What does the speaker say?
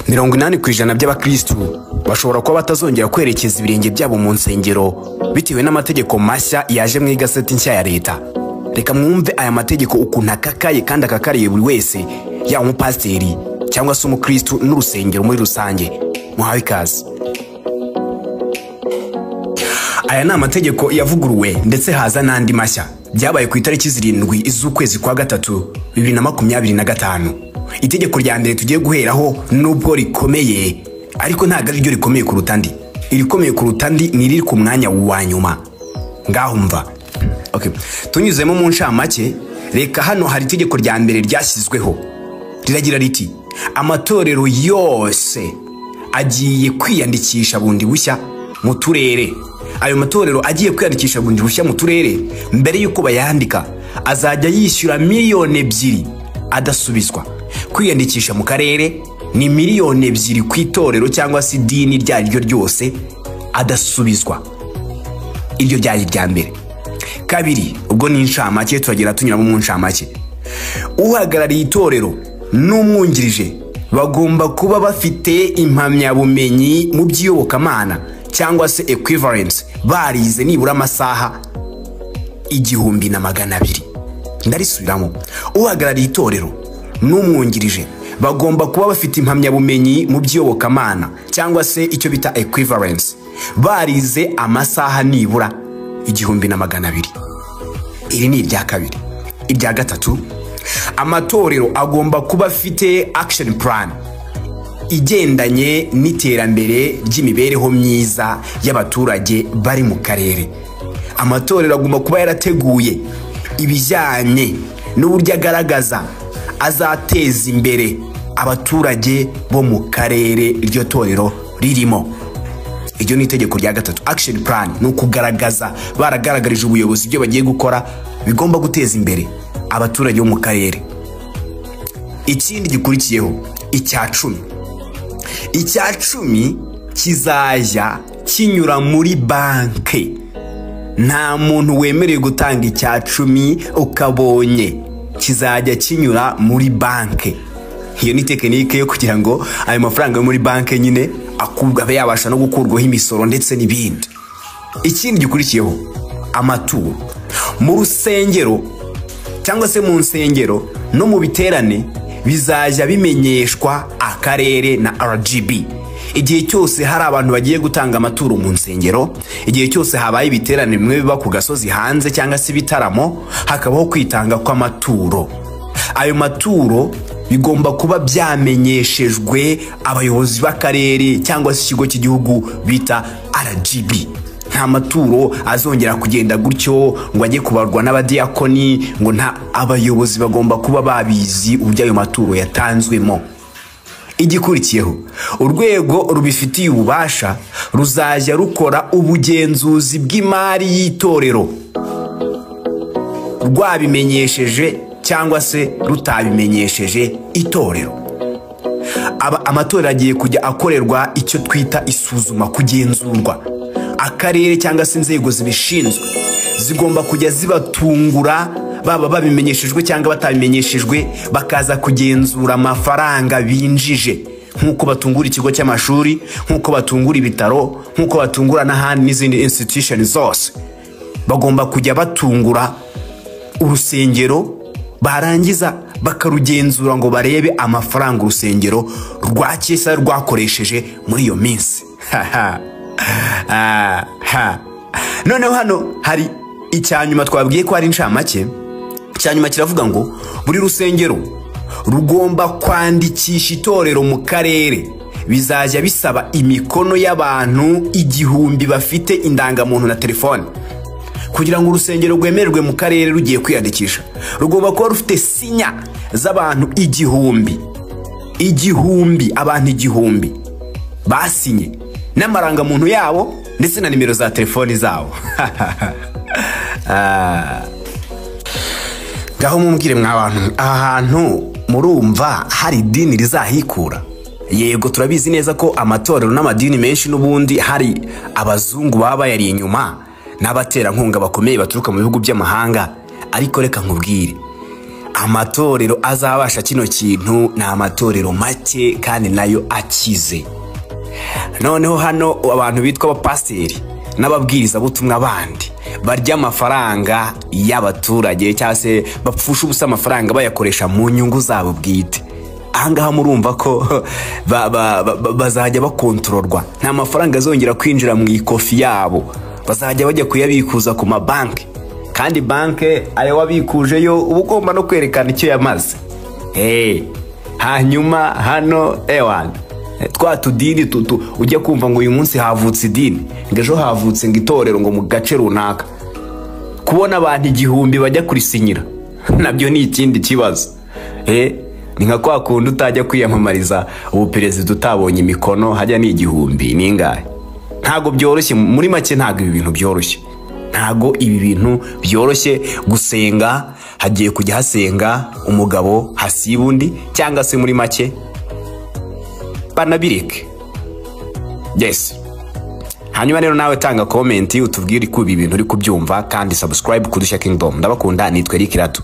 80% by'abakristu bashobora kuba batazongera kwerekeza ibirenge byabo mu nsengero bitewe n'amategeko mashya yaje mu igaseti nshya ya leta. Reka mwumve aya mategeko ukuntu akakaye kandi akakariye buri wese, yaba umupasiteri cyangwa se umukristu n'urusengero muri rusange. Muhawe ikaze. Aya ni amategeko yavuguruwe ndetse haza n'andi mashya. Byabaye ku itariki 7 z'ukwezi kwa 3 2025. Itegeko rya mbere tugiye guheraho nubwo rikomeye, ariko ntabwo ari ryo rikomeye kuruta andi. Irikomeye kuruta andi ni riri ku mwanya wa nyuma. Ngaho mva. Okay. Tunyuzemo mu ncamake, reka hano hari itegeko rya mbere ryashyizweho. Riragira riti: amatorero yose agiye kwiyandikisha bundi bushya mu turere. Ayo matorero agiye kwiyandikisha bundi bushya mu turere, mbere yuko bayandika azajya yishyura 2 miliyoni adasubizwa. Kwiyandikisha mu karere ni 2 miliyoni ku itorero cyangwa se idini ryaryo ryose adasubizwa. Iryo ryari rya mbere. Kabiri, ubwo ni incamake, turagera tunyuramo mu ncamake. Uhagarariye itorero n'umwungirije bagomba kuba bafite impamyabumenyi mu by'iyobokamana cyangwa se equivalence, barize nibura amasaha 1200. Ndarisubiramo. Uhagarariye itorero n'umwungirije bagomba kuba bafite impamyabumenyi mu by'iyobokamana cyangwa se icyo bita equivalence, barize amasaha nibura 1200. Iri ni irya kabiri. Irya gatatu, amatorero agomba kuba afite action plan igendanye n'iterambere ry'imibereho myiza y'abaturage bari mu karere. Amatorero agomba kuba yarateguye ibijyanye n'uburyo agaragaza azateza imbere abaturage bo mu karere iryo torero ririmo. Iryo ni itegeko rya gatatu. Action plan ni ukugaragaza, baragaragarije ubuyobozi ibyo bagiye gukora bigomba guteza imbere abaturage bo mu karere. Ikindi gikurikiyeho, icya 10. Icya 10 kizajya kinyura muri banke. Nta muntu wemerewe gutanga icya 10 ukabonye, kizajya kinyura muri banke. Iyo ni tekinike yo kugira ngo ayo mafaranga yo muri banke nyine abe yabasha no gukurwaho imisoro ndetse n'ibindi. Ikindi gikurikiyeho, amaturo mu rusengero cyangwa se mu nsengero no mu biterane bizajya bimenyeshwa akarere na RGB. Igihe cyose hari abantu bagiye gutanga amaturo mu nsengero, igihe cyose habaye ibiterane bimwe biba ku gasozi hanze cyangwa se ibitaramo, hakabaho kwitanga kw'amaturo. Ayo maturo bigomba kuba byamenyeshejwe abayobozi b'akarere cyangwa se ikigo cy'igihugu bita RGB. Nta maturo azongera kugenda gutyo ngo ajye kubarwa n'abadiyakoni, ngo nta, abayobozi bagomba kuba babizi uburyo ayo maturo yatanzwemo. Igikurikiyeho, urwego rubifitiye ububasha ruzajya rukora ubugenzuzi bw'imari y'itorero, rwabimenyesheje cyangwa se rutabimenyesheje itorero. Amatorero agiye kujya akorerwa icyo twita isuzuma, kugenzurwa. Akarere cyangwa se inzego zibishinzwe zigomba kujya zibatungura, baba babimenyeshejwe cyangwa batabimenyeshejwe, bakaza kugenzura amafaranga binjije, nk'uko batungura ikigo cy'amashuri, nk'uko batungura ibitaro, nk'uko batungura n'ahandi n'izindi institution zose. Bagomba kujya batungura urusengero, barangiza bakarugenzura ngo barebe amafaranga urusengero rwa Kesa rwakoresheje muri iyo minsi. Noneho hano hari icyanyuma twabwiye ko ari incamake. Icyanyuma kiravuga ngo buri rusengero rugomba kwandikisha itorero mu karere. Bizajya bisaba imikono y'abantu 1000 bafite indangamuntu na telefone. Kugira ngo urusengero rwemererwe mu karere rugiye kwiyandikisha, rugomba kuba rufite sinya z'abantu 1000. 1000, abantu 1000 basinye n'amarangamuntu yabo ndetse na nimero za telefoni zabo. Ngaho mumbwire mwa bantu, aha hantu murumva hari idini rizahikura? Yego, turabizi neza ko amatorero n'amadini menshi n'ubundi hari abazungu baba bayari inyuma n'abaterankunga bakomeye baturuka mu bihugu by'amahanga. Ariko reka nkubwire, Amatorero azabasha kino kintu ni amatorero make kandi nayo akize. Noneho hano abantu bitwa abapasiteri n'ababwirizabutumwa bandi barya amafaranga y'abaturage cyangwa se bapfusha ubusa amafaranga bayakoresha mu nyungu zabo bwite, ahangaha murumva ko bazajya bakontororwa. Nta mafaranga azongera kwinjira mu ikofi yabo, bazajya bajya kuyabikuza ku mabanki, kandi banki ayo wabikujeyo uba ugomba no kwerekana icyo yamaze. Hanyuma hano ewana twa tudini ujya kumva ngo uyu munsi havutse idini, ngo ejo havutse ngo itorero ngo mu gace runaka, kubona abantu 1000 bajya kurisinyira nabyo ni ikindi kibazo. Ni nka kwa kundi utajya kwiyamamariza ubuperezida utabonye imikono, hajya ni 1000 ningahe. Ntago byoroshye, muri make ntago ibi bintu byoroshye, ntago ibi bintu byoroshye. Gusenga hagiye kujya hasenga umugabo hasiba undi, cyangwa se muri make banabireke. Yes. Hanyuma rero nawe tanga comment utubwire uko ibi bintu uri kubyumva, kandi subscribe Kudushya Kingdom. Ndabakunda, nitwe Eric Radu.